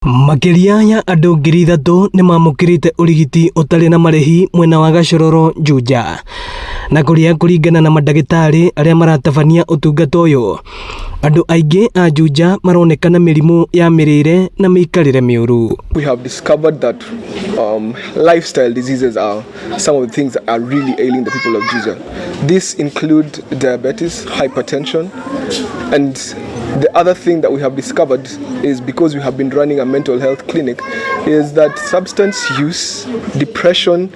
Makĩria ya andũ 3,000 nĩmamũkĩrĩte ũrigiti ũtarĩ na marĩhi mwena wa Gachororo Juja, na kũrĩa kũringana na mandagĩtarĩ arĩa maratabania ũtungata ũyũ, andũ aingĩ a Juja maronekana mĩrimũ ya mĩrĩre na mĩikarĩre mĩũru. We have discovered that lifestyle diseases are some of the things that are really ailing the people of Juja. This include diabetes, hypertension, and the other thing that we have discovered is, because we have been running a mental health clinic, is that substance use, depression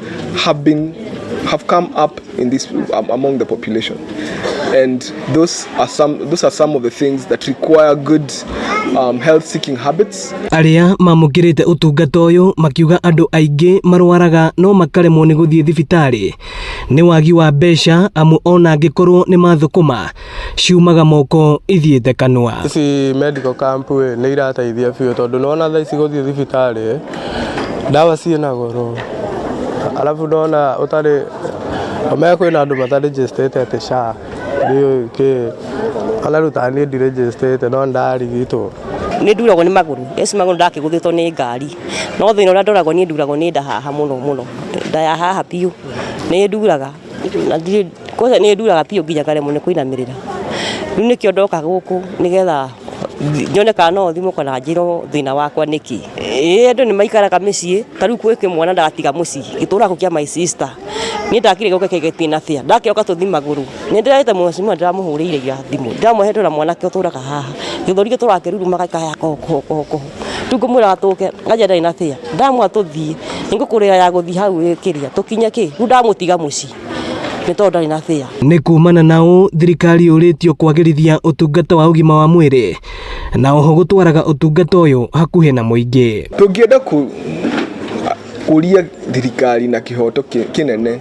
have come up in this among the population, and those are some of the things that require good health seeking habits. Arĩa mamũkĩrĩte ũtungata ũyũ makiuga andũ aingĩ marwaraga no makaremwo nĩ gũthiĩ thibitarĩ nĩ wagi wa mbeca, amu ona angĩkorwo nĩ mathũkũma ciumaga moko ithiĩte kanua. Ici medical camp ĩ nĩ irateithia biũ, tondũ nĩwona thaa ici gũthiĩ thibitarĩ ndawa ciĩna goro, arabu ndona ũtarĩ ũmenye kwĩna andũ matarĩnjĩstĩte atĩ SHA ndiũĩ kĩ, ona rĩu ta niĩ ndirĩnjĩstĩte no ndarigitwo. Nĩ nduragwo nĩ magũrũ eci magũrũ, ndakĩgũthĩtwo nĩ ngari, no thĩna ũrĩa ndoragwo niĩ, nduragwo nĩ nda haha mũno mũno, nda ya haha biũ nĩ nduraga na ndirĩ kwanza, nĩ nduraga biũ nginya ngaremwo nĩ kũinamĩrĩra. Rĩu nĩkĩo ndoka gũkũ nĩgetha nyone kana no thimũ kana njĩrwo thĩna wakwa nĩkĩ. Ĩĩ, andũ nĩ maikaraga mĩciĩ, ta rĩu gwĩ kĩmwana ndatiga mũciĩ gĩtũraga kĩa my sister, niĩ ndakire gũka kĩgetie na bĩa ndakĩoka tũthi magũrũ. Nĩ ndĩrarĩte mũcimwa, ndĩramũhũrĩire ira thimũ, ndĩramũhe ndũra mwanake ũtũraga haha gĩthũri gĩtũraga kĩrurumaga kaya koho koho koho koho. Rĩu ngũmwĩraga tũke anja ndarĩ na bĩa, ndamwa tũthiĩ nĩngũkũrĩra ya gũthiĩ hau kĩrĩa tũkinye kĩ. Rĩu ndamũtiga mũciĩ nĩ tondũ ndarĩ na bĩa. Nĩ kumana na ũũ thirikari yũrĩtio kwagĩrithia ũtungata wa ũgima wa mwĩrĩ na oho gũtwaraga ũtungata ũyũ hakuhĩ na mũingĩ. Tũngĩenda kũria thirikari na kĩhoto kĩnene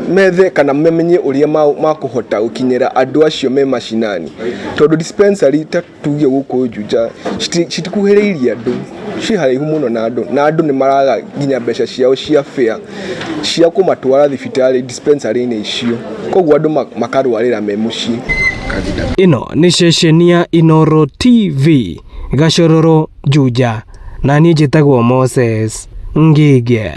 methe kana mamenye ũrĩa makũhota gũkinyĩra andũ acio me macinani, tondũ dispensary ta tuge gũkũ Juja citikuhĩrĩirie andũ, ciĩ haraihu mũno na andũ, na andũ nĩ maraga nginya mbeca ciao cia fare cia kũmatwara thibitarĩ dispensary-inĩ icio, koguo andũ makarwarĩra me mũciĩ. Ĩno nĩ ceceni ya Inoro TV, Gachororo, Juja, na niĩ njĩtagwo Moses Ngige.